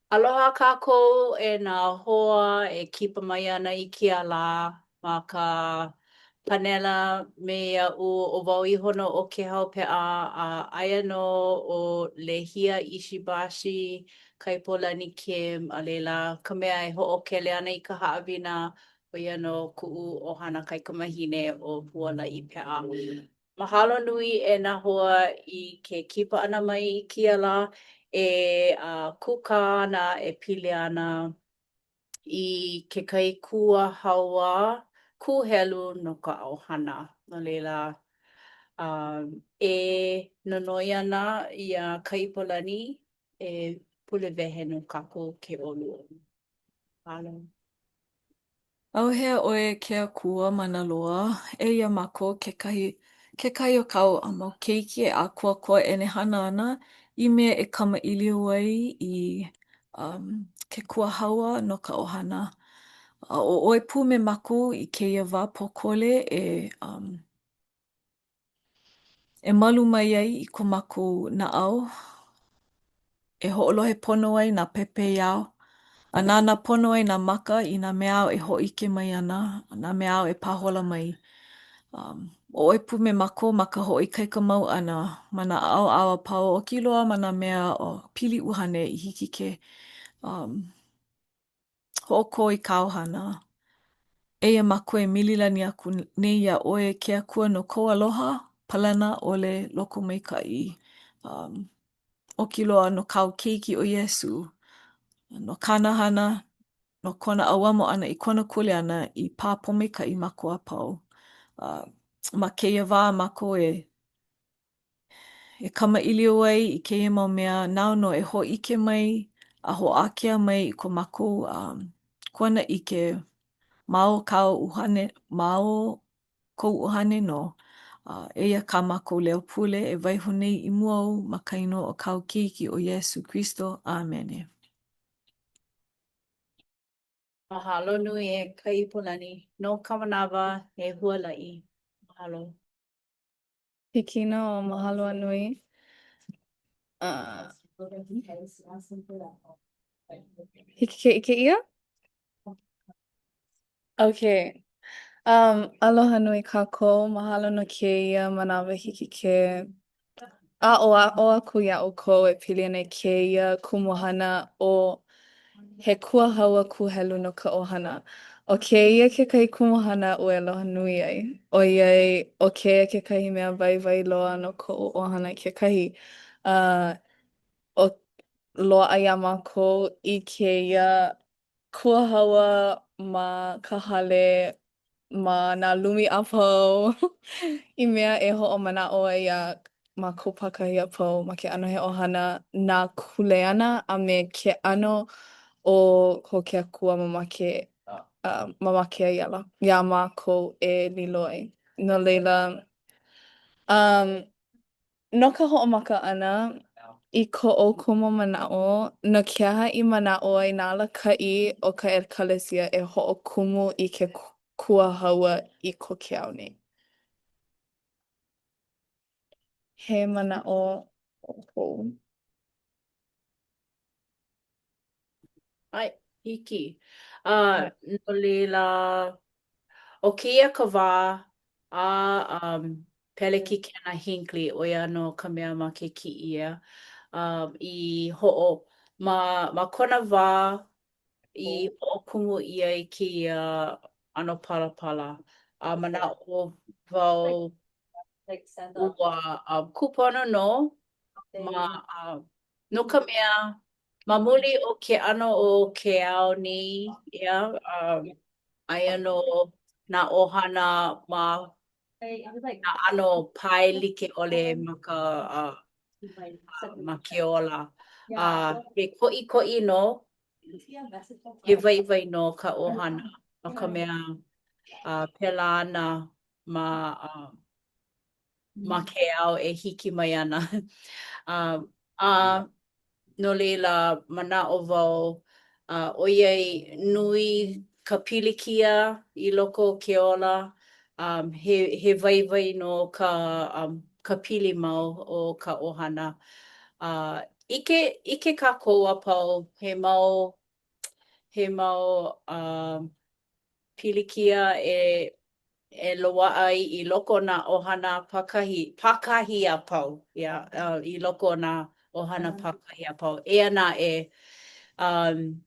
Aloha kākou e nā hoa e kipa mai ana i kēia lā ma ka panela me iaʻu ʻo wau iho nō ʻo Kehau Peʻa a aia nō ʻo Lehia Ishibashi Kaipolani Kim a laila ka mea e hoʻokele ana i ka haʻawina ʻo ia nō kuʻu ʻohana kaikamahine ʻo Hualaʻi Peʻa. Mahalo nui e nā hoa i ke kipa ʻana mai i kēia lā e kūkā ana e pili ana i kekahi kuahaua kūhelu no ka ʻohana. No laila, e nonoi ana iā Kaipolani e pule wehe no kākou ke ʻoluʻolu. Mahalo. ʻAuhea ʻoe e ke Akua mana loa, eia mākou kekahi kekahi o kāu mau keiki e ʻākoakoa ʻenehana ana i mea e kamaʻilio ai i um ke kuahaua no ka ʻohana. A ʻo ʻoe pū me mākou i kēia wā pōkole e um e malu mai ai i ko mākou naʻau, e hoʻolohe pono ai nā pepeiao, a nānā pono ai nā maka i nā mea āu e hōʻike mai ana, nā mea āu e pāhola mai. Um, ʻo ʻoe pū me mākou ma ka hoʻoikaika mau ʻana ma nā ʻaoʻao a pau, oki loa ma nā mea o pili ʻuhane i hiki ke um, hoʻokō i kāu hana. Eia mākou e mililani aku nei iā ʻoe e ke Akua no kou aloha palena ʻole lokomaikaʻi um, oki loa no kāu keiki ʻo Iesū, no kāna hana, no kona ʻauamo ʻana i kona kuleana i pā pōmaikaʻi mākou a pau. Uh, ma kēia wā mākou e e kamaʻilio ai i kēia mau mea, nāu nō e hōʻike mai a hoʻākea mai i ko mākou um, kuanaʻike ma o kāu ʻuhane, ma o kou ʻuhane nō. Uh, eia kā mākou leo pule e waiho nei i mua ou ma ka inoa o kāu keiki ʻo Iesū Kristo. ʻĀmene. Mahalo nui e Kaipolani. No ka manawa e Hualaʻi. Mahalo. Hiki nō, mahalo a nui. Uh, hiki ke ʻike ʻia? Okay. Um, aloha nui kākou, mahalo no kēia manawa hiki ke aʻoaʻo aku iā ʻoukou e pili ana i kēia kumuhana ʻo He kuahaua kūhelu no ka ʻohana. ʻO kēia kekahi kumuhana aʻu e aloha nui ai, ʻoiai ʻo kēia kekahi mea waiwai loa no koʻu ʻohana kekahi. A ʻo loaʻa iā mākou i kēia kuahaua ma ka hale ma nā lumi a pau i mea e hoʻomanaʻo ai iā mākou pākahi a pau ma ke ʻano he ʻohana nā kuleana a me ke ʻano o ko ke Akua mamake uh, mamake ai iā, iā mākou e lilo ai. No laila, um, No ka hoʻomaka ʻana i ko ʻoukou mau manaʻo, no ke aha i manaʻo ai nā alakaʻi o ka ʻekalesia e hoʻokumu i ke kuahaua i ko ke ao nei? He manaʻo hou. ʻAe, hiki. A no laila, ʻo kēia ka wā a um, Pelekikena Hinckley, ʻo ia nō ka mea ma ke kiʻi ʻea, um, i hoʻo, ma, ma kona wā i hoʻokumu ʻia ai kēia ʻano palapala. A manaʻo wau ua um, kūpono nō ma, uh, no ka mea, Ma muli o ke ʻano o ke ao nei, ʻeā, um, aia nō nā ʻohana ma nā ʻano pae like ʻole ma ka uh, ma ke ola. A he koʻikoʻi nō, he waiwai nō ka ʻohana no ka mea uh, pēlā ana ma uh, ma ke ao e hiki mai ana. Uh, a no laila, manaʻo wau, uh, ʻoiai nui ka pilikia i loko o ke ola, um, he, he waiwai nō ka, um, ka pili mau o ka ʻohana. Uh, ʻike, ʻike kākou a pau he mau, he mau uh, pilikia e e loaʻa ai i loko o nā ʻohana pākahi, pākahi a pau, yeah, uh, i loko o nā ʻohana pākahi a pau. Eia naʻe, um,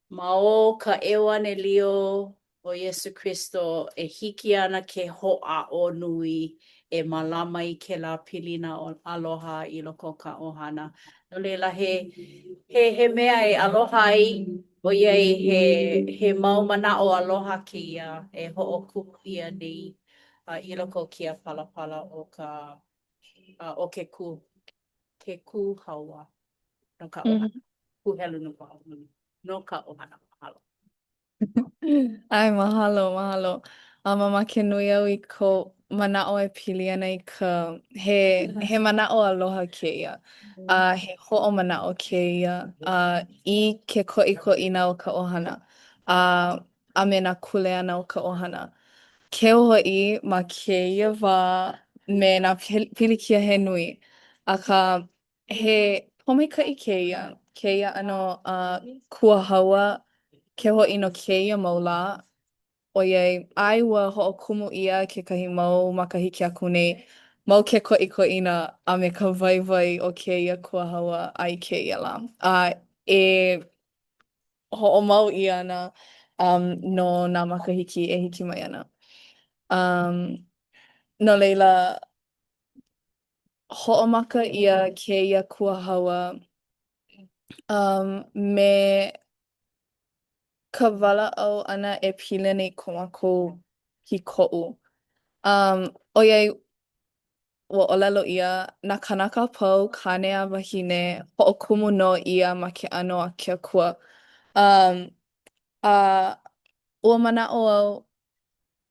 ma o ka ʻeuanelio o Iesū Kristo e hiki ana ke hoʻāʻo nui e mālama i kēlā pilina aloha i loko o ka ʻohana. No laila, he, he, he mea e aloha ai, ʻoiai he, he mau manaʻo aloha kēia e hoʻokumu ʻia nei uh, i loko o kēia palapala o ka, uh, o ke kū, ke kūhaua no ka ʻohana. Kūhelu no ka ʻohana. No ka ʻohana. Mahalo. ʻAe, mahalo, mahalo. A mamake nui au i kou manaʻo e pili ana i ka he he manaʻo aloha kēia. A he hoʻomanaʻo kēia a i ke koʻikoʻina o ka ʻohana a a me nā kuleana o ka ʻohana. Keu hoʻi ma kēia wā me nā pilikia he nui. Akā, He pōmaikaʻi kēia, kēia ʻano uh, kuahaua keu hoʻi no kēia mau lā, ʻoiai, ʻae ua hoʻokumu ʻia kekahi mau makahiki aku nei, mau ke koʻikoʻina a me ka waiwai o kēia kuahaua a i kēia lā. A e hoʻomau ʻia ana um, no nā makahiki e hiki mai ana. Um, no laila, Hoʻomaka ʻia kēia kuahaua um, me ka walaʻau ʻana e pili ana i ko mākou pikoʻu. Um, ʻoiai, ua ʻōlelo ʻia, nā kānaka a pau, kāne a wahine, hoʻokumu nō ʻia ma ke ʻano a ke Akua. Um, a ua manaʻo au,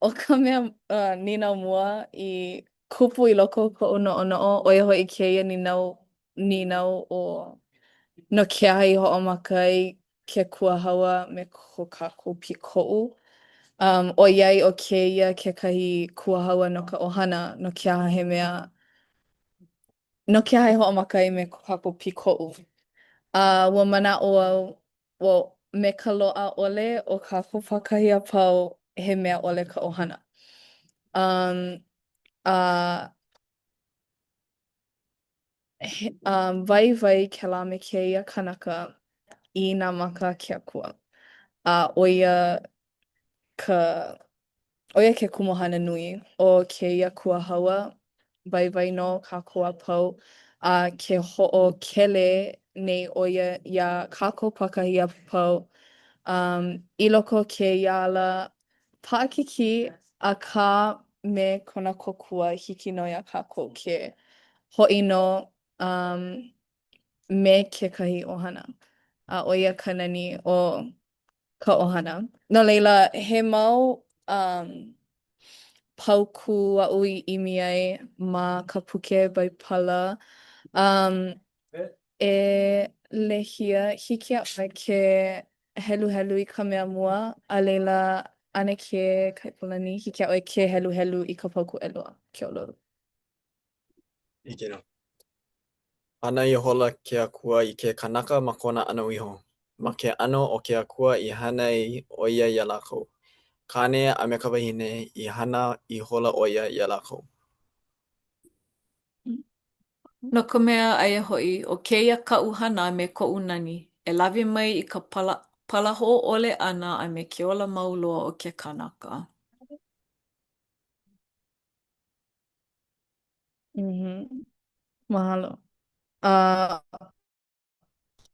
ʻO ka mea uh, nīnau mua i kupu i loko o koʻu noʻonoʻo, ʻo ia hoʻi kēia nīnau, nīnau ʻo no ke aha i hoʻomaka ai ke kuahaua me ko kākou pikoʻu. Um, ʻoiai ʻo kēia kekahi kuahaua no ka ʻohana, no ke aha he mea, no ke aha i hoʻomaka ai me ko kākou pikoʻu. A ua manaʻo au, Well, me ka loaʻa ʻole o kākou pākahi a pau, he mea ʻole ka ʻohana. Um, a he, um, waiwai kēlā me kēia kanaka i nā maka a ke Akua. A ʻo ia ka ʻo ia ke kumuhana nui o kēia kuahaua, waiwai nō kākou a pau, a ke hoʻokele nei ʻo ia iā kākou pākahi a pau um, i loko o kēia ala paʻakikī, akā me kona kōkua hiki nō iā kākou ke hoʻi nō um, me kekahi ʻohana. A ʻo ia ka nani o ka ʻohana. No laila, he mau um, paukū aʻu i ʻimi ai ma ka puke Baibala. Um, e Lehia, hiki iā ʻoe ke heluhelu i ka mea mua, a laila, ʻAnakē Kaipolani, hiki iā ʻoe ke heluhelu i ka paukū ʻelua, ke ʻoluʻolu. Hiki nō. Hana ihola ke Akua i ke kanaka ma kona ʻano iho. Ma ke ʻano o ke Akua i hana ai ʻo ia iā lākou. Kāne a me ka wahine i hana ihola ʻo ia iā lākou. No ka mea, aia hoʻi, ʻo kēia kaʻu hana a me koʻu nani, e lawe mai i ka pala palahō ʻole ʻana a me ke ola mau loa o ke kanaka. Mm-hmm. Mahalo. Uh,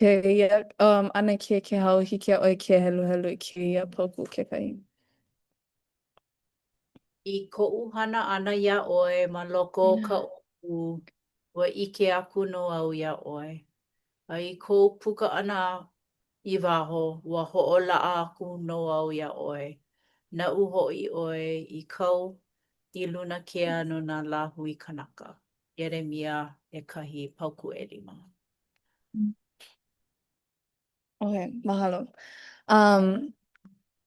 kēia, um, ʻAnakē Kehau, hiki iā ʻoe ke heluhelu i kēia paukū kekahi. I koʻu hana ʻana iā ʻoe ma loko o ka ʻōpū, ua ʻike aku nō au iā ʻoe. A i kou puka ʻana i waho, ua hoʻolaʻa aku nō au iā ʻoe. Naʻu hoʻi ʻoe i kau i luna kea no nā lāhui kanaka. Ieremia ʻekahi, paukū ʻelima. Okay, mahalo. Um,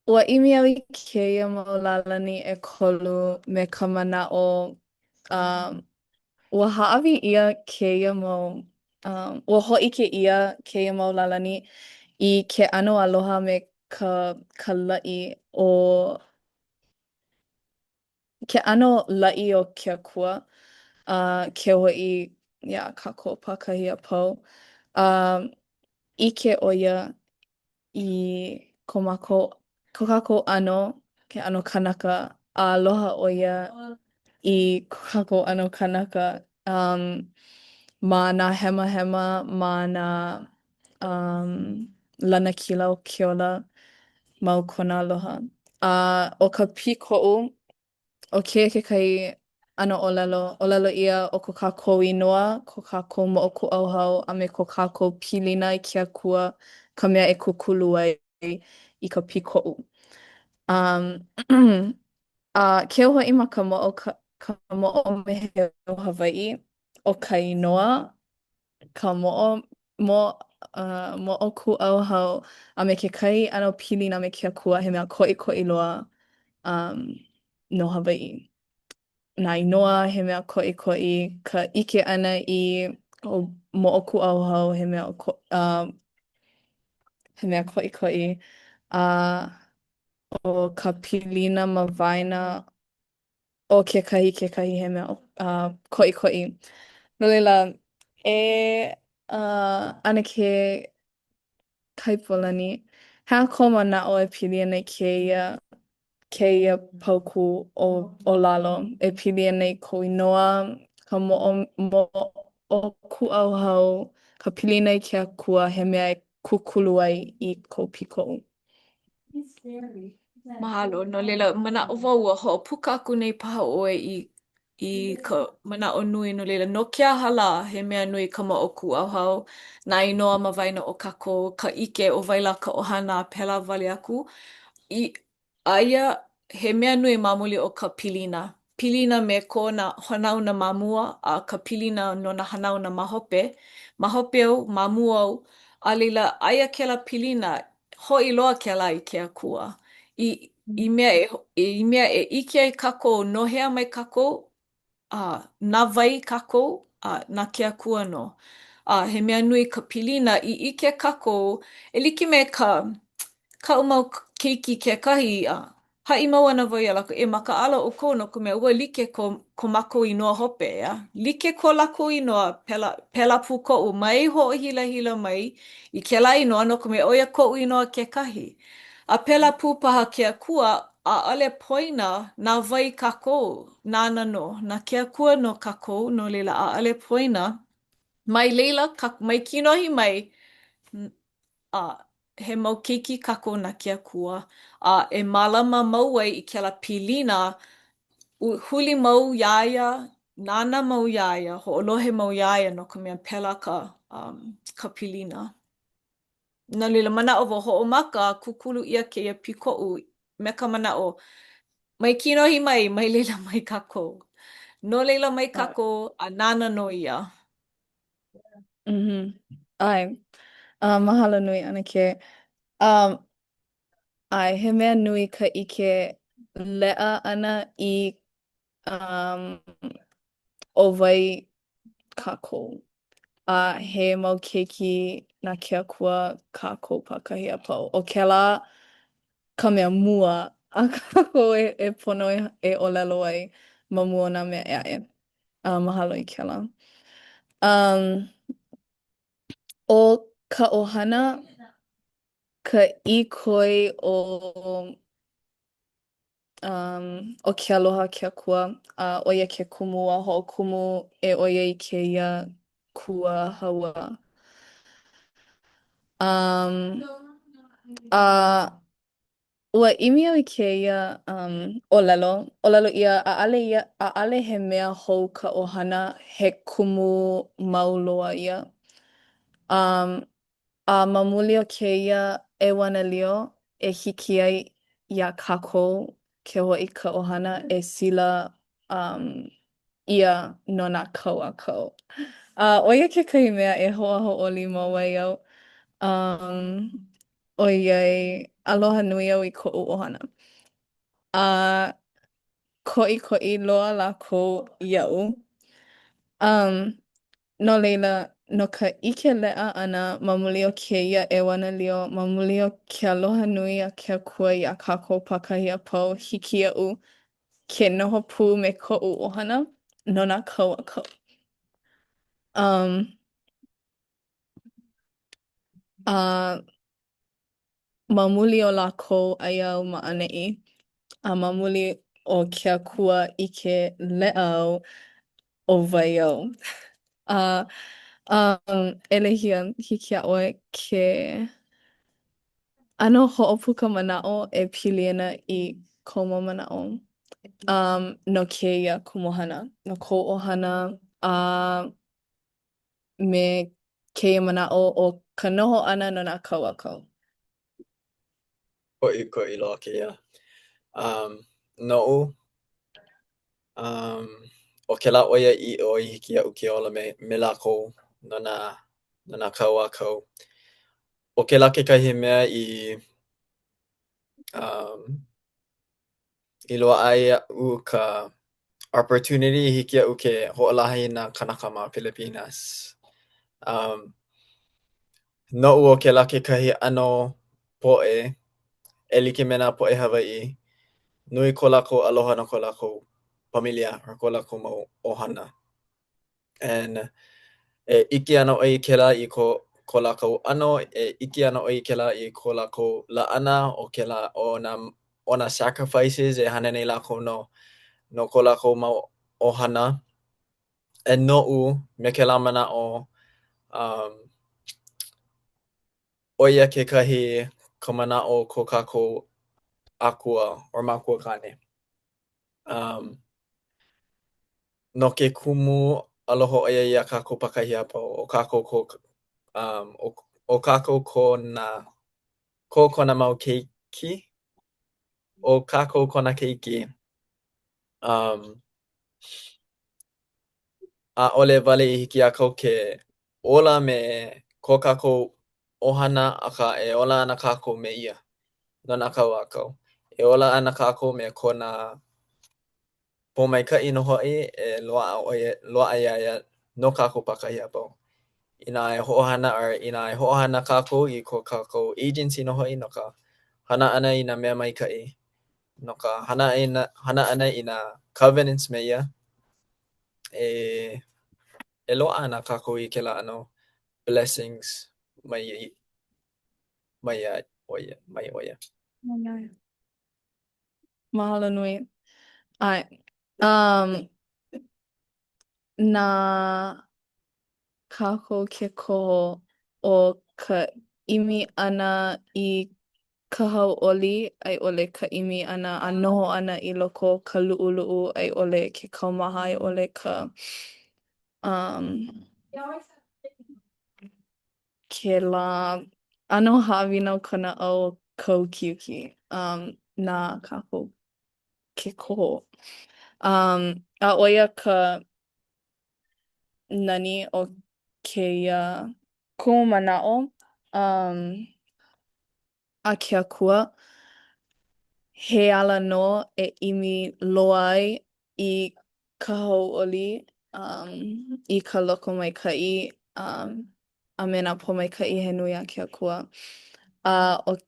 ua ʻimi au i kēia mau lālani ʻekolu me ka manaʻo um, ua hāʻawi ʻia kēia mau. Um, ua hōʻike ʻia kēia mau lālani i ke ʻano aloha me ka, ka laʻi o ke ʻano laʻi o ke Akua, a keu hoʻi iā kākou pākahi a pau. A ʻike ʻo ia i ko mākou, ko kākou ʻano, ke ʻano kanaka, a aloha ʻo ia i ko kākou ʻano kanaka um, ma nā hemahema, ma nā um, lanakila o ke ola, mau kona aloha. A ʻo ka pīkoʻu, ʻo kēia kekahi ʻano ʻōlelo, ʻōlelo ʻia ʻo ko kākou inoa, ko kākou moʻokūʻauhau, a me ko kākou pilina i ke Akua ka mea e kūkulu ai i ka pīkoʻu. Um, a keu hoʻi ma ka moʻo, ka, ka moʻomeheu Hawaiʻi, ʻo ka inoa, ka moʻo, mo, uh, moʻokūʻauhau a me kekahi ʻano pilina me ke Akua he mea koʻikoʻi loa um, no Hawaiʻi. Nā inoa he mea koʻikoʻi, ka ʻike ʻana i kou moʻokūʻauhau he mea ko, uh, he mea koʻikoʻi, a ʻo ka pilina ma waena o kekahi kekahi he mea uh, koʻikoʻi. No laila, e uh, ʻAnakē Kaipolani, he aha kou manaʻo e pili ana i kēia, kēia paukū o, o lalo e pili ana i kou inoa, ka moʻo, moʻokūʻauhau, ka pilina i ke Akua, he mea e kūkulu ai i kou pīkoʻu? Mahalo. No laila, manaʻo wau ua hoʻopuka aku nei paha ʻoe i i ka manaʻo nui no laila, no ke aha lā he mea nui ka moʻokūʻauhau, nā inoa ma waena o kākou, ka ʻike ʻo wai lā ka ʻohana a pēlā wale aku. I, aia he mea nui ma muli o ka pilina. Pilina me ko nā hanauna ma mua a ka pilina no nā hanauna ma hope. Ma hope au, ma mua au, a laila, aia kēlā pilina Hoʻi loa kēlā i ke Akua. I, i mea e, i mea e ʻike ai kākou no hea mai kākou, a na wai kākou, a na ke Akua nō. A he mea nui ka pilina i ʻike kākou e like me ka kaʻu mau keiki kekahi, a Haʻi mau ana wau iā lākou, e makaʻala ʻoukou no ka mea, ua like ko, ko mākou inoa hope, ʻeā? Like ko lākou inoa, pēlā, pēlā pū koʻu, mai hoʻohilahila mai i kēlā inoa no ka mea, ʻo ia koʻu inoa kekahi. A pēlā pū paha ke Akua, ʻaʻole poina na wai kākou, nāna nō, na ke Akua nō kākou, no laila, ʻaʻole poina. Mai laila, mai kinohi mai, a he mau keiki kākou na ke Akua, a e mālama mau ai i kēlā pilina, huli mau iā ia, nānā mau iā ia, hoʻolohe mau iā ia no ka mea pēlā ka, um, ka pilina. No laila, manaʻo wau, hoʻomaka, kūkulu ʻia kēia pīkoʻu me ka manaʻo, mai kinohi mai, mai laila mai kākou. No laila mai kākou, a nāna nō ia. Mm-hmm. ʻAe. Uh, mahalo nui, ʻAnakē. Um, ʻae, he mea nui ka ʻike leʻa ʻana i um, ʻo wai kākou. A he mau keiki na ke Akua kākou pākahi a pau. ʻO kēlā ka mea mua a kākou e, e pono e, e ʻōlelo ai ma mua o nā mea ʻē aʻe. Uh, mahalo i kēlā. Um, ʻo ka ʻohana ka ʻīkoi o um, o ke aloha a ke Akua, a ʻo ia ke kumu a hoʻokumu ʻē ʻo ia i kēia kuahaua. Um, a Ua ʻimi au i kēia um, ʻōlelo, ʻōlelo ʻia, ʻaʻale ia, ʻaʻale he mea hou ka ʻohana, he kumu mau loa ia. Um, a ma muli o kēia ʻeuanelio e hiki ai iā kākou keu hoʻi ka ʻohana e sila um, ʻia no nā kau a kau. A ʻo ia kekahi mea e hoʻohauʻoli mau ai au. Um, ʻoiai aloha nui au i koʻu ʻohana. A koʻikoʻi loa lākou iaʻu. Um, no laila. No ka ʻike leʻa ʻana ma muli o kēia ʻeuanelio, ma muli o ke aloha nui a ke Akua iā kākou pākahi a pau, hiki iaʻu ke noho pū me koʻu ʻohana no nā kau a kau. Um, a ma muli o lākou aia au ma ʻaneʻi, a ma muli o ke Akua ʻike leʻa au ʻo wai au. A um, e Lehia, hiki iā ʻoe ke ʻano hoʻopuka manaʻo e pili ana i kou mau manaʻo um, no kēia kumuhana, no kou ʻohana, a me kēia manaʻo o ka noho ʻana no nā kau a kau. Koʻikoʻi loa kēia. Um, noʻu, um, ʻo kēlā ʻoiaʻiʻo i hiki iaʻu ke ola me, me lākou no nā, no nā kau a kau. ʻO kēlā kekahi mea i um, i loaʻa iaʻu ka opportunity i hiki iaʻu ke hoʻolaha i nā kānaka ma Pilipinas. Um, noʻu ʻo kēlā kekahi ʻano poʻe e like me nā poʻe Hawaiʻi, nui ko lākou aloha no ko lākou pamilia or ko lākou mau ʻohana. And e ʻike ana ʻoe i kēlā i ko ko lākou ʻano, e ʻike ana ʻoe i kēlā i ko lākou laʻana o kēlā o nā o nā sacrifices e hana nei lākou no no ko lākou mau ʻohana. And noʻu, me kēlā manaʻo, um, ʻo ia kekahi ka manaʻo o ko kākou akua or makua kāne. Um, no ke kumu aloha ʻo ia iā kākou pākahi a pau, ʻo kākou ko, um, ʻo, ʻo kākou kona, ko kona mau keiki, ʻo kākou kona keiki. Um, ʻaʻole wale i hiki iā kākou ke ola me ko kākou ʻohana, akā e ola ana kākou me ia no nā kau a kau. E ola ana kākou me kona pōmaikaʻi nō hoʻi e loaʻa ʻo ia, loaʻa iā ia no kākou pākahi a pau. Inā e hoʻohana or inā e hoʻohana kākou i ko kākou agency nō hoʻi no ka hana ʻana i nā mea maikaʻi, no ka hana ʻana, hana ʻana i nā covenants me ia, e, e loaʻa ana kākou i kēlā ʻano blessings mai, mai iā ʻo ia, mai ʻo ia. Mahalo nui. ʻAe. Um, na kākou ke koho o ka ʻimi ʻana i ka hauʻoli a i ʻole ka ʻimi ʻana a noho ʻana i loko o ka luʻuluʻu a i ʻole ke kaumaha a i ʻole ka um, kēlā ʻano haʻawina o ka naʻau o ka ukiuki um, na kākou ke koho. Um, a ʻo ia ka nani o kēia kumumanaʻo um, a ke Akua, he ala nō e ʻimi loa ai i ka hauʻoli, um, i ka lokomaikaʻi, um, a me nā pōmaikaʻi he nui a ke Akua. A ʻo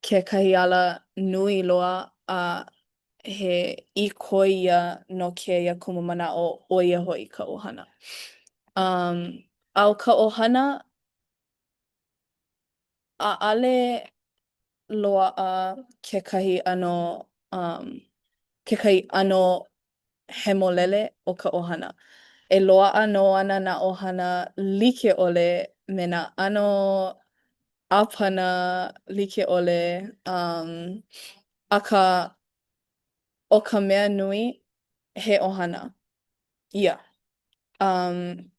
kekahi ala nui loa a he ʻīkoi ia no kēia kumumanaʻo, ʻo ia hoʻi ka ʻohana. Um, a ʻo ka ʻohana, ʻaʻale loaʻa kekahi ʻano um kekahi ʻano hemolele o ka ʻohana. E loaʻa nō ana nā ʻohana like ʻole me nā ʻano ʻāpana like ʻole um akā ʻo ka mea nui he ʻohana ia. Um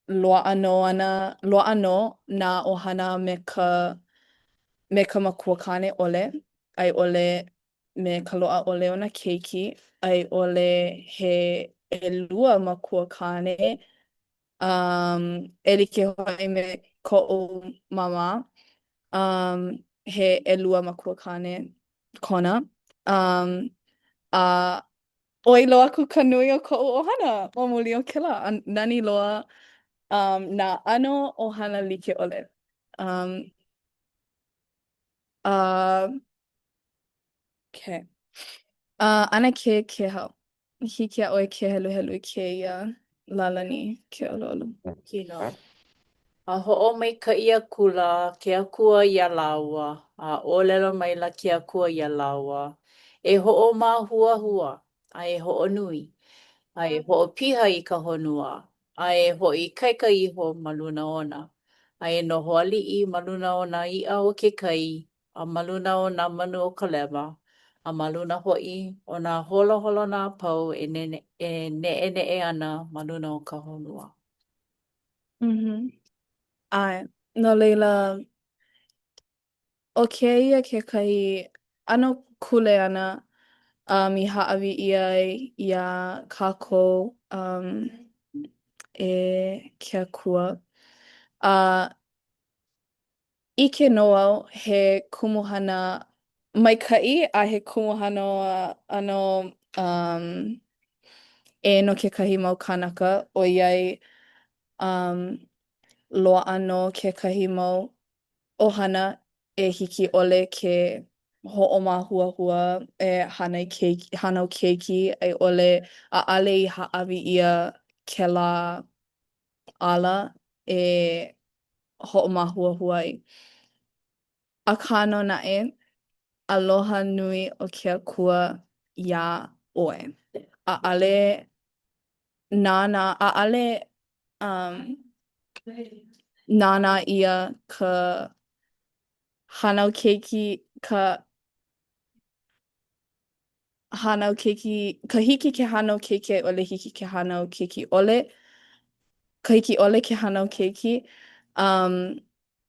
loaʻa nō ana, loaʻa nō nā ʻohana me ka me ka makuakāne ʻole, a i ʻole me ka loaʻa ʻole o nā keiki, a i ʻole he ʻelua makuakāne, um, e like hoʻi me koʻu māmā, um, he ʻelua makuakāne kona. Um, a ʻoi loa aku ka nui o koʻu ʻohana ma muli o kēlā. A nani loa. Um, nā ʻano ʻohana like ʻole. Um, uh, okay. Uh, ʻAnakē Kēhau. Hiki iā ʻoe ke heluhelu i kēia lālani ke ʻoluʻolu. Kino. A hoʻomaikaʻi akula ke Akua iā lāua, a ʻōlelo maila ke Akua iā lāua, E hoʻomāhuahua, a e hoʻonui, a e hoʻopiha i ka honua, a e hoʻoikaika iho ma luna ona, a e noho aliʻi ma luna o nā iʻa o ke kai, a ma luna o nā manu o ka lewa, a ma luna hoʻi o nā holoholona a pau e neʻeneʻe ana ma luna o ka honua. Mm-hmm. ʻAe, no laila, ʻo kēia kekahi ʻano kuleana um, i hāʻawi ʻia ai iā kākou um, e ke Akua. A ʻike nō au he kumuhana maikaʻi a he kumuhana ʻano um, ʻē no kekahi mau kānaka ʻoiai um, loaʻa nō kekahi mau ʻohana e hiki ʻole ke hoʻomāhuahua e hānai keiki, hānau keiki a i ʻole ʻaʻale i hāʻawi ʻia kēlā ala e hoʻomāhuahua ai. Akā nō naʻe, aloha nui o ke Akua iā ʻoe. ʻAʻale nānā, ʻaʻale um, nānā ʻia ka hānau keiki, ka hānau keiki, ka hiki ke hānau keiki a i ʻole hiki ke hānau keiki ʻole, ka hiki ʻole ke hānau keiki. Um,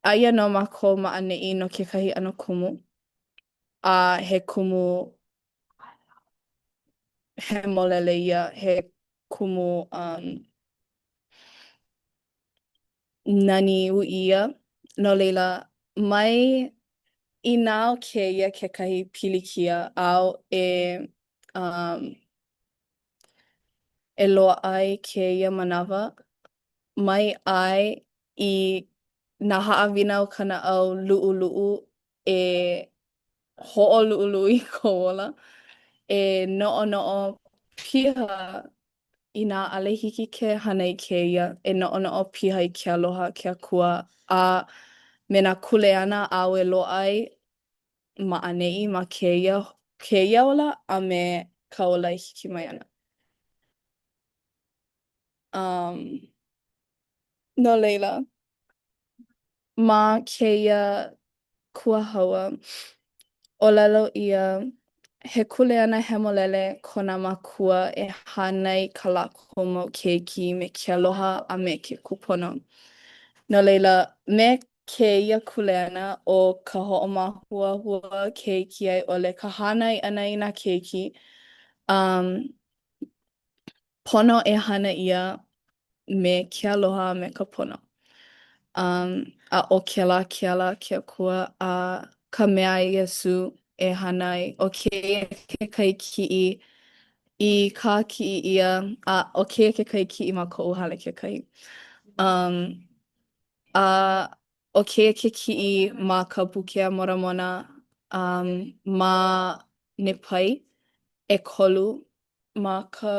aia nō mākou ma ʻaneʻi no kekahi ʻano kumu, a he kumu hemolele ia, he kumu um, nani uʻi ia. No laila, mai inā ʻo kēia kekahi pilikia āu e um, e loaʻa ai kēia manawa, mai ʻae i nā haʻawina o ka naʻau luʻuluʻu e hoʻoluʻuluʻu i kou ola, e noʻonoʻo piha Inā ʻaʻole hiki ke hana i kēia, e noʻonoʻo piha i ke aloha a ke Akua a me nā kuleana āu e loaʻa ai ma ʻaneʻi ma kēia kēia ola a me ka ola e hiki mai ana. Um, no laila, ma kēia kuahaua, ʻōlelo ʻia, he kuleana hemolele ko nā mākua e hānai i kā lākou mau keiki me ke aloha a me ke kūpono. No laila, me kēia kuleana ʻo ka hoʻomāhuahua keiki a i ʻole ka hānai ʻana i nā keiki, um, pono e hana ʻia me ke aloha a me ka pono. Um, a ʻo kēlā ke ala a ke Akua a ka mea a Iesū e hana ai. ʻO kēia kekahi kiʻi i kākiʻi ʻia, a ʻo kēia kekahi kiʻi ma koʻu hale kekahi. Um, a ʻo kēia ke kiʻi ma ka Buke a Moramona um, ma Nepai, ʻekolu ma ka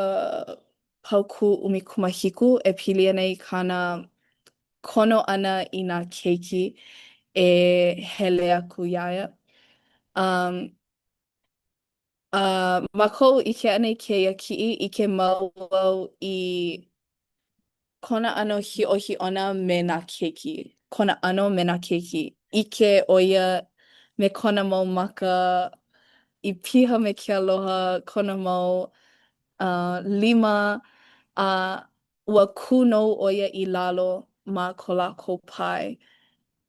paukū 17 e pili ana i kāna kono ʻana i nā keiki e hele aku iā ia. Um, a ma koʻu ʻike ʻana i kēia kiʻi, ʻike mau au i kona ʻano hiʻohiʻona me nā keiki, kona ʻano me nā keiki. ʻIke ʻo ia me kona mau maka i piha me ke aloha, kona mau uh, lima, a ua kūnou ʻo ia i lalo ma ko lākou pae.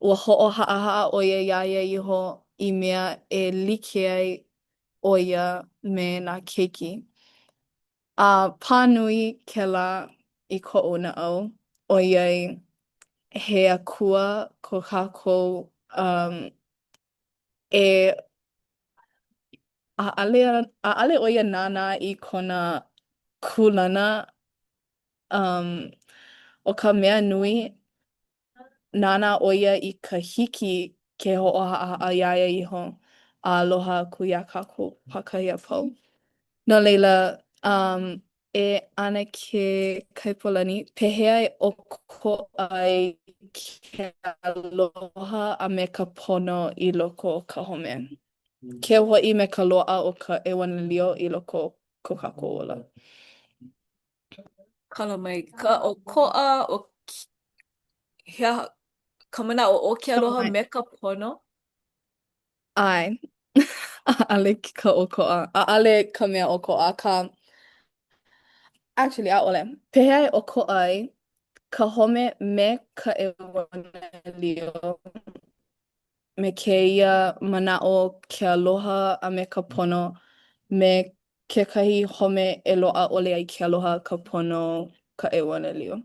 Ua hoʻohaʻahaʻa ʻo ia iā ia iho i mea e like ai ʻo ia me nā keiki. A pā nui kēlā i koʻu naʻau, ʻoiai he akua ko kākou um, e ʻaʻale, ʻaʻale ʻo ia nānā i kona kūlana um. ʻO ka mea nui, nānā ʻo ia i ka hiki ke hoʻohaʻahaʻa iā ia iho a aloha aku iā kākou pākahi a pau. No laila, um, e ʻAnakē Kaipolani, pehea e ʻokoʻa ai ke aloha a me ka pono i loko o ka home? Keu hoʻi me ka loaʻa o ka ʻeuanelio i loko o ko kākou ola. Kala mai ka ʻokoʻa o he aha ka manaʻo o ke aloha me ka pono? ʻAe. ʻAʻale ka ʻokoʻa. ʻAʻale ka mea ʻokoʻa, akā actually ʻaʻole. Pehea e ʻokoʻa ai ka home me ka ʻeuanelio me kēia manaʻo ke aloha a me ka pono me kekahi home e loaʻa ʻole ai ke aloha, ka pono, ka ʻeuanelio?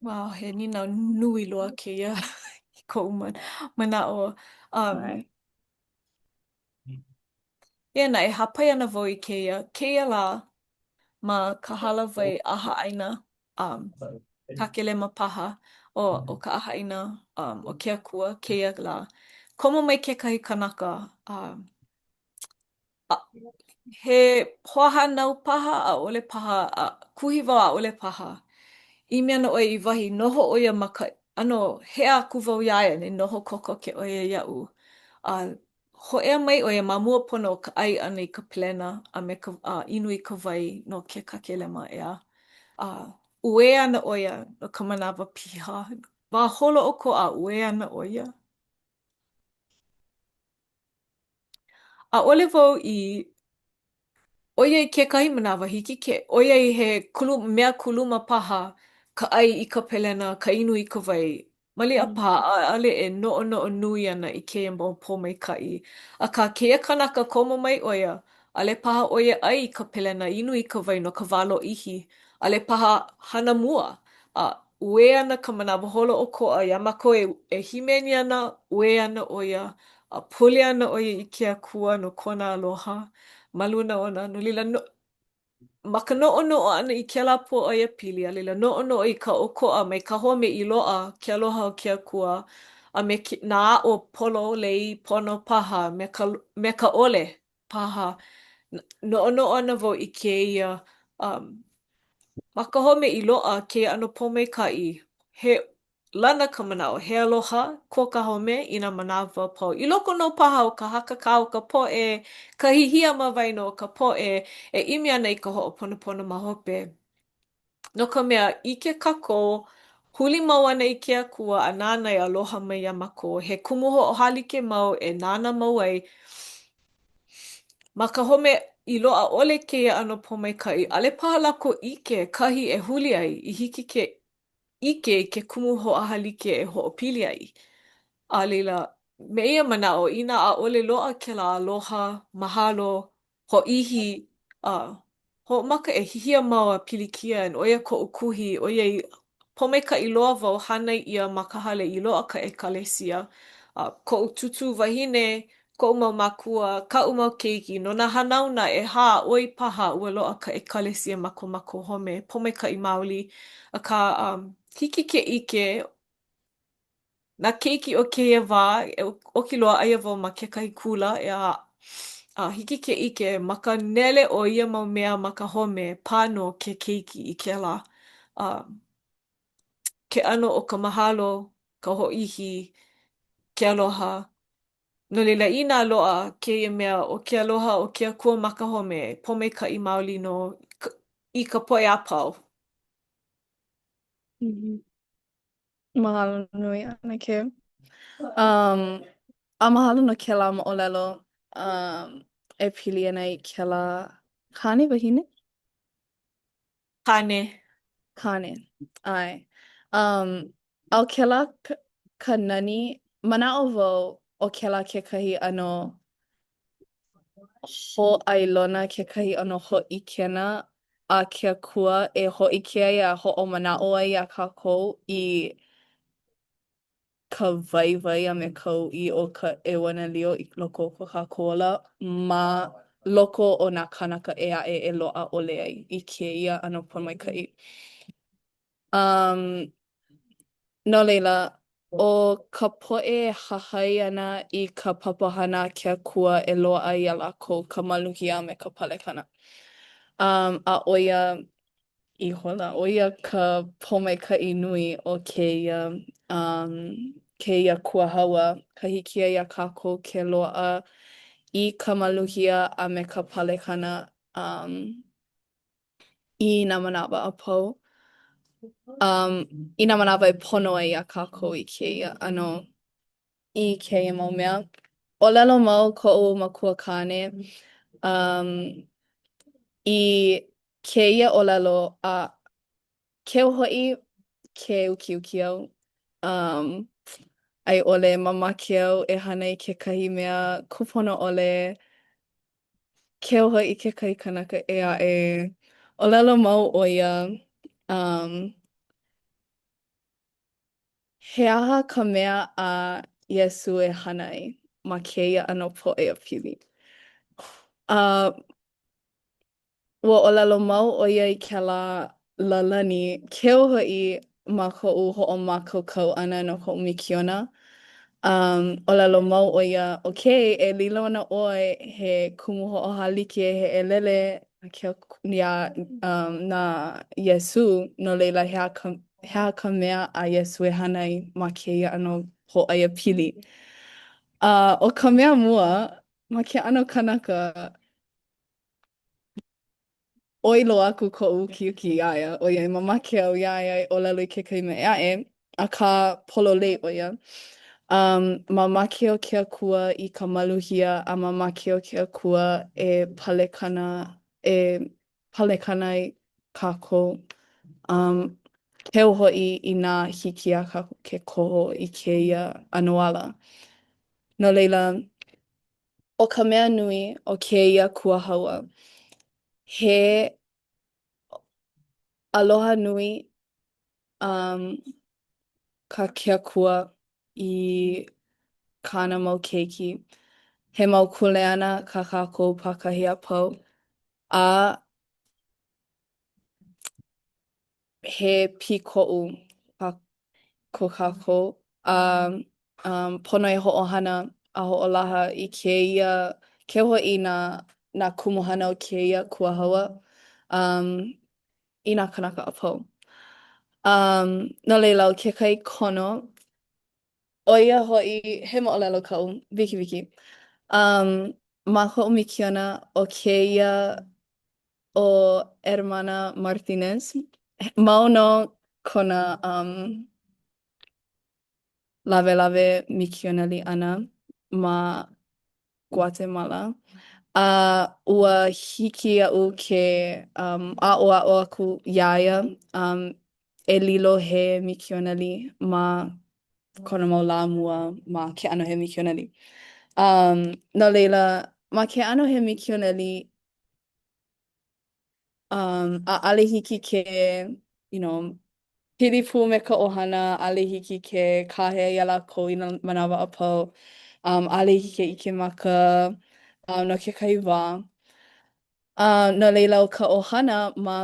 Wow, he nīnau nui loa kēia i koʻu manaʻo. Um, eia naʻe, hāpai ana wau i kēia, kēia lā ma ka hālāwai ʻahaʻaina, um, Kakelema paha, o, o ka ʻahaʻaina um, o ke Akua kēia lā. Komo mai kekahi kanaka, um, A, he hoahānau paha, ʻaʻole paha, a kuhi wau ʻaʻole paha. ʻImi ana ʻo ia i wahi, noho ʻo ia ma ka ʻano, hea aku wau iā ia, e noho kokoke ʻo ia iaʻu. A hōʻea mai ʻo ia ma mua pono o ka ʻai ʻana i ka palena a me ka a inu i ka wai no ke Kakelema, ʻeā. A uē ana ʻo ia no ka manawa piha. Wā holoʻokoʻa, uē ana ʻo ia. ʻAʻole wau i, ʻoiai kekahi manawa hiki ke, ʻoiai he kulu, mea kuluma paha ka ʻai i ka pelena, ka inu i ka wai, maliʻa paha ʻaʻole e noʻonoʻo nui ana i kēia mau pōmaikaʻi. Akā kēia kanaka komo mai ʻo ia, ʻaʻole paha ʻo ia ʻai i ka pelena, inu i ka wai no ka wā lōʻihi, ʻaʻole paha hana mua, a uē ana ka manawa holoʻokoʻa iā mākou e, e hīmeni ana, uē ana ʻo ia, a pule ana ʻo ia i ke Akua no kona aloha ma luna ona. No laila, no, ma ka noʻonoʻo ʻana i kēlā pōʻaiapili, a laila noʻonoʻo i ka ʻokoʻa mai ka home i loaʻa ke aloha o ke Akua a me ke, nā aʻo pololei pono paha me ka, me ka ʻole paha. Noʻonoʻo ana wau i kēia um, ma ka home i loaʻa kēia ʻano pōmaikaʻi, he lana ka manaʻo, he aloha ko ka home i nā manawa a pau. I loko nō paha o ka hakakā o ka poʻe, ka hihia ma waena o ka poʻe e ʻimi ana i ka hoʻoponopono ma hope. No ka mea, ʻike kākou, huli mau ana i ke Akua a nāna e aloha mai iā mākou, he kumu hoʻohālike mau e nānā mau ai Ma ka home i loaʻa ʻole kēia ʻano pōmaikaʻi, ʻaʻole paha lākou ʻike kahi e huli ai i hiki ke ʻike i ke kumu hoʻohālike e hoʻopili ai. A laila, me ia manaʻo, inā ʻaʻole loaʻa kēlā aloha, mahalo, hōʻihi, a hoʻomaka e hihia mau a pilikia, and ʻo ia koʻu kuhi, ʻoiai pōmaikaʻi loa wau hānai ʻia ma ka hale i loaʻa ka ʻekalesia, a koʻu tūtū wahine, koʻu mau mākua, kaʻu mau keiki, no nā hanauna ʻehā a ʻoi paha ua loaʻa ka ʻekalesia ma ko mākou home, pōmaikaʻi maoli, akā um, hiki ke ʻike Nā keiki o kēia wā, e oki loa aia wau ma kekahi kula, ʻeā, a hiki ke ʻike ma ka nele o ia mau mea ma ka home, pā nō ke keiki i kēlā, a ke ʻano o ka mahalo, ka hōʻihi, ke aloha. No laila, inā loaʻa kēia mea ʻo ke aloha o ke Akua ma ka home, pōmaikaʻi maoli nō i ka poʻe a pau. Mm -hmm. Mahalo nui, ʻAnakē. Um, a mahalo no kēlā moʻolelo um, e pili ana i kēlā kāne wahine? Kāne. Kāne, ʻae. Um, a ʻo kēlā ka nani, manaʻo wau ʻo kēlā kekahi ʻano hōʻailona kekahi ʻano hōʻikena a ke Akua e hōʻike ai a hoʻomanaʻo ai iā kākou i ka waiwai a me ka uʻi o ka ʻeuanelio i loko o ko kākou ola ma. loko o nā kānaka ʻē aʻe e loaʻa ʻole ai i kēia ʻano pōmaikaʻi. Um, no laila, ʻo ka poʻe e hahai ana i ka papahana a ke Akua e loaʻa iā lākou ka maluhia a me ka palekana. Um, a ʻo ia ihola, ʻo ia ka pōmaikaʻi nui o kēia, um, kēia kuahaua, ka hiki ai iā kākou ke loaʻa i ka maluhia a me ka palekana, um, i nā manawa a pau. Um, i nā manawa e pono ai iā kākou i kēia ʻano, i kēia mau mea. ʻŌlelo mau koʻu makuakāne, um, i kēia ʻōlelo a keu hoʻi ke ukiuki au, um, a i ʻole mamake au e hana i kekahi mea kūpono ʻole, keu hoʻi kekahi kanaka ʻē aʻe. ʻŌlelo mau ʻo ia, um, He aha ka mea a Iesū e hana ai ma kēia ʻano pōʻaiapili? A ua ʻōlelo mau ʻo ia i kēlā lālani, keu hoʻi ma koʻu hoʻomākaukau ʻana no koʻu mikiona. Um, ʻōlelo mau ʻo ia, okay, e lilo ana ʻoe he kumu hoʻohālike, he ʻelele iā, um, na Iesū, no laila he aha ka, he aha ka mea a Iesū e hana ai ma kēia ʻano pōʻaiapili? A ʻo ka mea mua, ma ke ʻano kanaka, ʻoi loa aku koʻu ukiuki iā ia, ʻoiai mamake au iā ia e ʻōlelo i kekahi mea ʻē aʻe, akā pololei ʻo ia. Um, mamake ʻo ke Akua i ka maluhia a mamake ʻo ke Akua e palekana, e palekana ai kākou. Um, keu hoʻi inā hiki iā kākou ke koho i kēia ʻano ala. No laila, ʻO ka mea nui o kēia kuahaua, he aloha nui um kā ke Akua i kāna mau keiki. He mau kuleana kā kākou pākahi a pau, a he pīkoʻu ko kākou, a um, pono e hoʻohana a hoʻolaha i kēia, keu hoʻi nā, nā kumuhana o kēia kuahaua um, i nā kānaka a pau. Um, no laila, ʻo kekahi kono, ʻo ia hoʻi, he moʻolelo kaʻu, wikiwiki. Um, ma koʻu mikiona, ʻo kēia ʻo Hermana Martinez. Mau nō kona um, lawelawe mikioneli ʻana ma Guatemala. A ua hiki iaʻu ke um, aʻoaʻo aku iā ia um, e lilo he mikioneli ma kona mau lā mua ma ke ʻano he mikioneli. Um, no laila, ma ke ʻano he mikioneli, Um, ʻaʻale hiki ke, you know, pili pū me ka ʻohana, ʻaʻale hiki ke kāhea iā lākou i nā manawa a pau. Um, ʻaʻale hiki ke ʻike maka um, no kekahi wā. Uh, no laila, ʻo ka ʻohana ma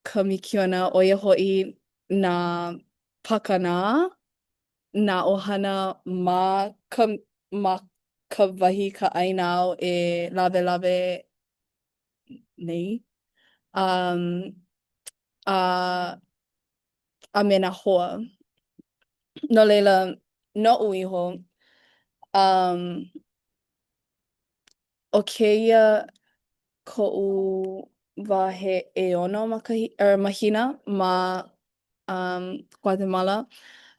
ka mikiona, ʻo ia hoʻi nā pakanā, nā ʻohana ma ka, ma ka wahi ka ʻāina āu e lawelawe nei. Um, a, a me nā hoa. No laila, noʻu iho, um, ʻo kēia koʻu wā he ʻeono makahi, or mahina ma um, Guatemala.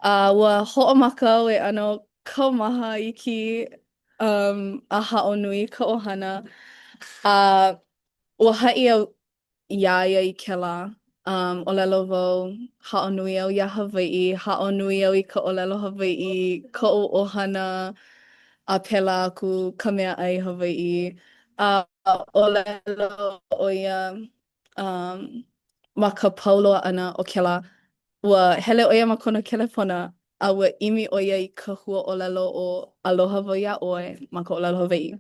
A ua hoʻomaka au e ʻano kaumaha iki um, a haʻo nui ka ʻohana. A ua haʻi au iā ia i kēlā. Um, ʻōlelo wau, haʻo nui au iā Hawaiʻi, haʻo nui au i ka ʻōlelo Hawaiʻi, koʻu ʻohana, a pēlā aku ka meaʻai Hawaiʻi. A ʻōlelo ʻo ia, um, ma ka pau loa ʻana o kēlā, ua hele ʻo ia ma kona kelepona a ua ʻimi ʻo ia i ka huaʻōlelo ʻo aloha wau iā ʻoe ma ka ʻōlelo Hawaiʻi.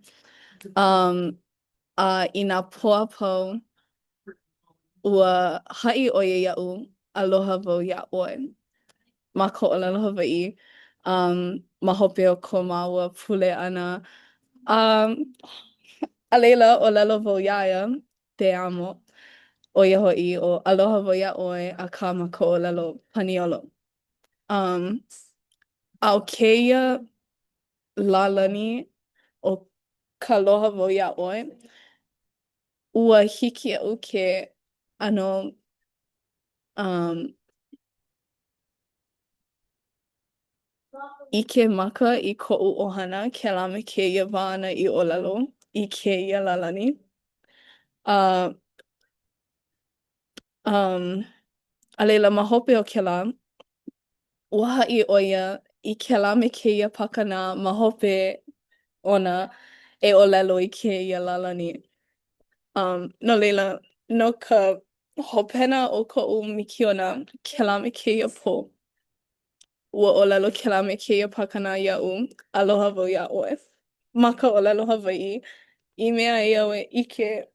Um. A i nā pō a pau, ua haʻi ʻo ia iaʻu, aloha wau iā ʻoe. Ma ka ʻōlelo Hawaiʻi, um, ma hope o ko māua pule ʻana. Um, a laila, ʻōlelo wau iā ia, te amo. ʻO ia hoʻi, ʻo aloha wau iā ʻoe, akā ma ka ʻōlelo Paniolo. Um, a ʻo kēia lālani ʻo ka aloha wau iā ʻoe, ua hiki iaʻu ke ʻano um, ʻike maka i koʻu ʻohana kēlā me kēia wā āna i ʻōlelo i kēia lālani. A um, a laila ma hope o kēlā, ua haʻi ʻo ia i kēlā me kēia pakanā ma hope ona e ʻōlelo i kēia lālani. Um, no laila, no ka hopena o koʻu mikiona kēlā me kēia pō, ua ʻōlelo kēlā me kēia pakanā iaʻu, aloha wau iā ʻoe. Ma ka ʻōlelo Hawaiʻi, i mea ai au e ʻike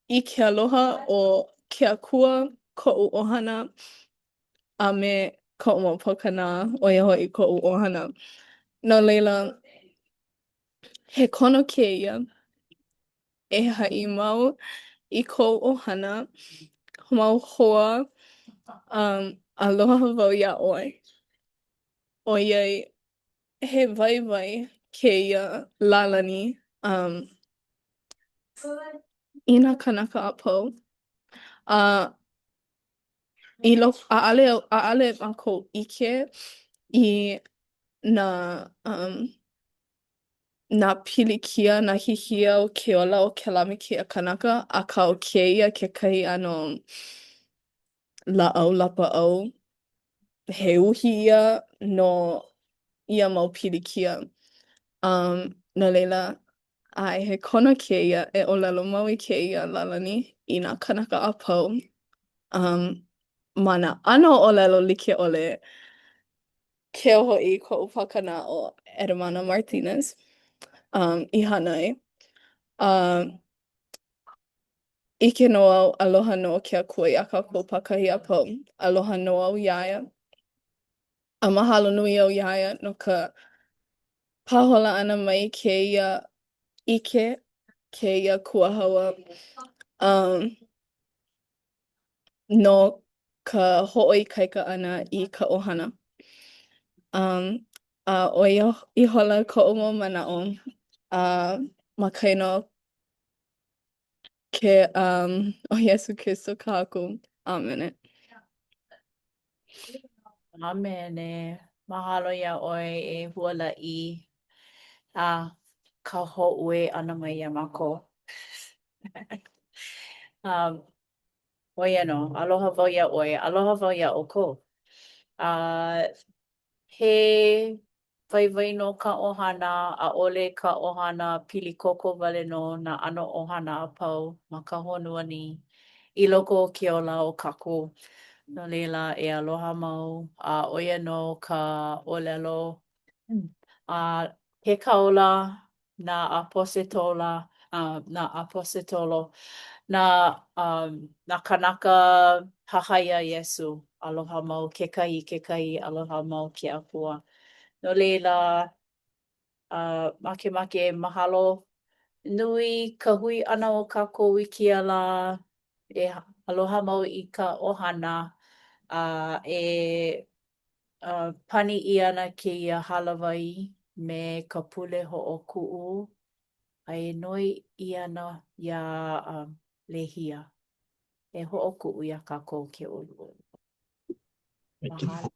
i ke aloha o ke Akua, koʻu ʻohana, a me koʻu mau pakanā, ʻo ia hoʻi koʻu ʻohana. No laila, he kono kēia e haʻi mau i kou ʻohana, mau hoa, um, aloha wau iā ʻoe. ʻOiai, he waiwai kēia lālani, um, i nā kānaka a pau. A i loko, ʻaʻale au, ʻaʻale mākou ʻike i nā um, nā pilikia, nā hihia o ke ola o kēlā me kēia kanaka, akā ʻo kēia kekahi ʻano lāʻau lapaʻau he uhi ia no ia mau pilikia. Um, no laila, ʻae, he kono kēia e ʻōlelo mau i kēia lālani i nā kānaka a pau, um, ma nā ʻano ʻōlelo like ʻole, keu hoʻi koʻu pakanā ʻo Hermana Martinez, um, i hana ai. Uh, ʻike nō au, aloha nō ke Akua iā kākou pākahi a pau. Aloha nō au iā ia. A mahalo nui au iā ia no ka pāhola ʻana mai i kēia ʻike, kēia kuahaua, um, no ka hoʻoikaika ʻana i ka ʻohana. Um, a ʻo ia ihola koʻu mau manaʻo, a ma ka inoa Ke, um, ʻo Iesū Kristo ka Haku. ʻĀmene. ʻĀmene. Mahalo iā ʻoe e Hualaʻi a ka hōʻuē ʻana mai iā mākou. um, ʻo ia nō, aloha wau iā ʻoe, aloha wau iā ʻoukou. Uh, he Waiwai nō ka ʻohana, ʻaʻole ka ʻohana pili koko wale nō nā ʻano ʻohana a pau ma ka honua nei i loko o ke ola o kākou. No laila, e aloha mau, a ʻo ia nō ka ʻōlelo a ke kāula nā ʻaposetola, nā ʻaposetolo, nā, um, nā kānaka hahai iā Iesū, aloha mau kekahi i kekahi, aloha mau ke Akua. No laila, uh, makemake e mahalo nui ka hui ʻana o kākou i kēia lā, e aloha mau i ka ʻohana, a e Uh, pani ʻia ana kēia hālāwai me ka pule hoʻokuʻu a e noi ʻia ana iā um, Lehia e hoʻokuʻu iā kākou ke ʻoluʻolu. Mahalo.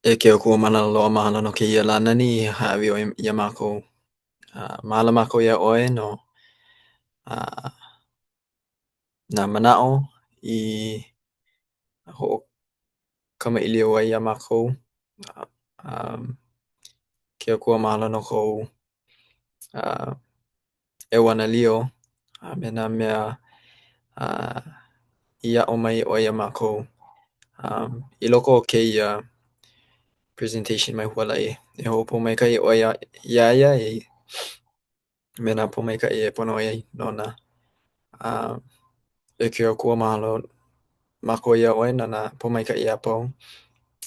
E ke Akua mana loa mahalo no kēia lā nani i hāʻawi ʻoe iā mākou. Uh, mahalo mākou iā ʻoe no uh, nā manaʻo i hoʻokamaʻilio ai iā mākou. Um, ke Akua mahalo no kou uh, ʻeuanelio a me nā mea uh, i aʻo mai ʻoe iā mākou. Um, i loko o kēia. presentation mai hualaʻi. E hoʻopōmaikaʻi ʻoe iā, iā ia e me nā pōmaikaʻi e pono ai nona. A e ke Akua mahalo mākou iā ʻoe no nā pōmaikaʻi a pau.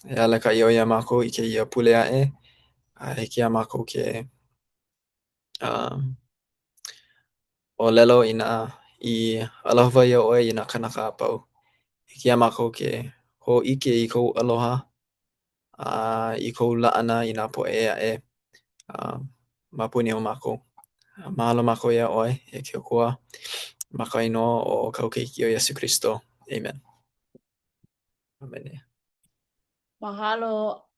E alakaʻi ʻoe iā mākou i kēia pule aʻe, a hiki iā mākou ke um, ʻōlelo i nā i aloha iā ʻoe i nā kānaka a pau. Hiki iā mākou ke hōʻike i kou aloha a i kou laʻana i nā poʻe ʻē aʻe um, ma puni o mākou. Mahalo mākou iā ʻoe, e ke Akua, ma ka inoa o kāu Keiki ʻo Iesū Kristo. Amen. Amen. Mahalo.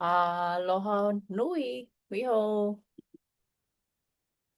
Aloha nui. Hui hou.